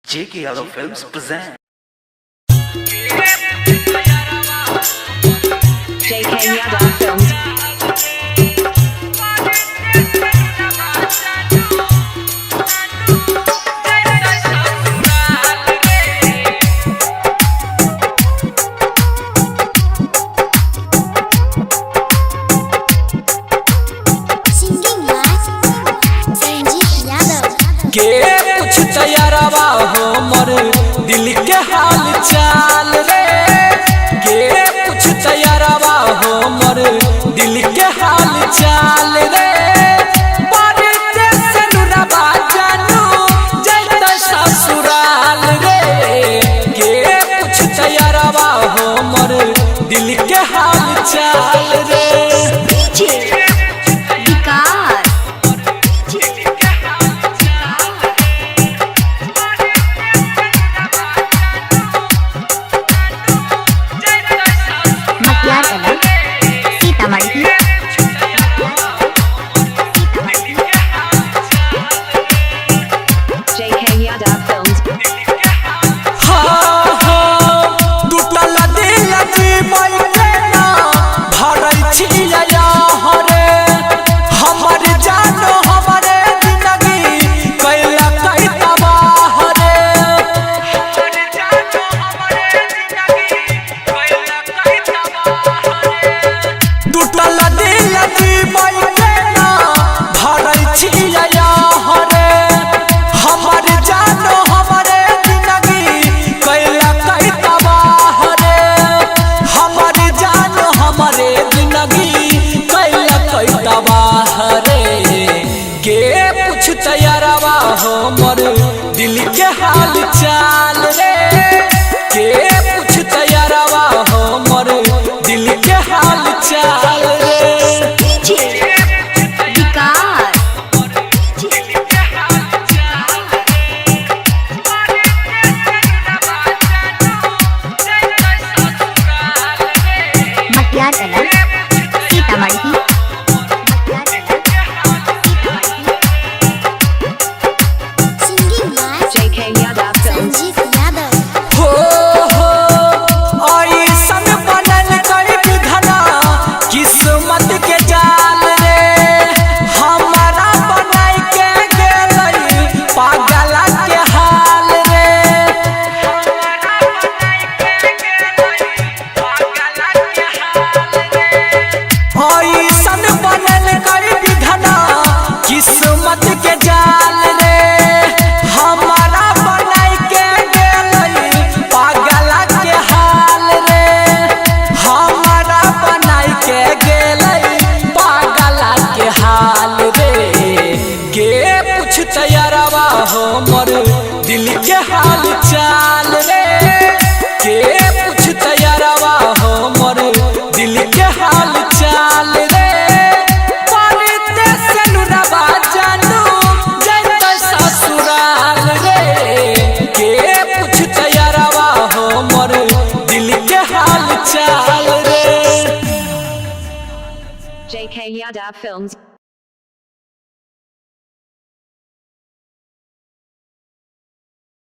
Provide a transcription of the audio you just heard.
J.K. Yadav Films present. JK Yadav Films. Singing by Sanjeev Yadav. के कुछ तैयारवा हो मोर दिल के हाल चाल रे, के कुछ तैयारवा हो मोर दिल के हाल चाल रे। परते से नुरबा जानू जैत ससुराल रे, के कुछ तैयारवा हो मोर दिल के हाल चाल रे। DJ Vikas. Matiyargala, Sitamarhi. JK Yadav Films. हाँ हाँ, टूटल दिल जीवै के ना भरै छियै हरे, हमर जानो हमरे जिंदगी कैला कै तबाह रे। टूटल दिल जीवै के ना भरै छियै हरे, हमर जानो हमरे जिंदगी कैला कै तबाह रे, हमर जानो हमरे जिंदगी कैला कै तबाह रे। के पूछ तैयारवा हो मोर दिल के हाल चाल रे, के पूछ तैयारवा हो मोर दिल के हाल चाल रे। DJ Vikas. Matiyargala, Sitamarhi. Singing by JK Yadav Films. Sanjeev Yadav. हो हो, ऐसन बनल कई विधना किस्मत के जाल रे, हमारा बनाई के गेलै पागल के हाल रे। ऐसन बनल कई विधना किस्मत के जाल रे, हमारा बनाई के गेलै पागल के हाल रे, हमारा बनाई के गेलै पागल के हाल रे। के पूछ तैयारवा हो मोर दिल के हाल चाल रे, के पूछ तैयारवा हो मोर दिल के हाल चाल रे। परते से नुरबा जानू जैत ससुराल रे, के पूछ तैयारवा हो मोर दिल के हाल चाल रे। JK Yadav Films.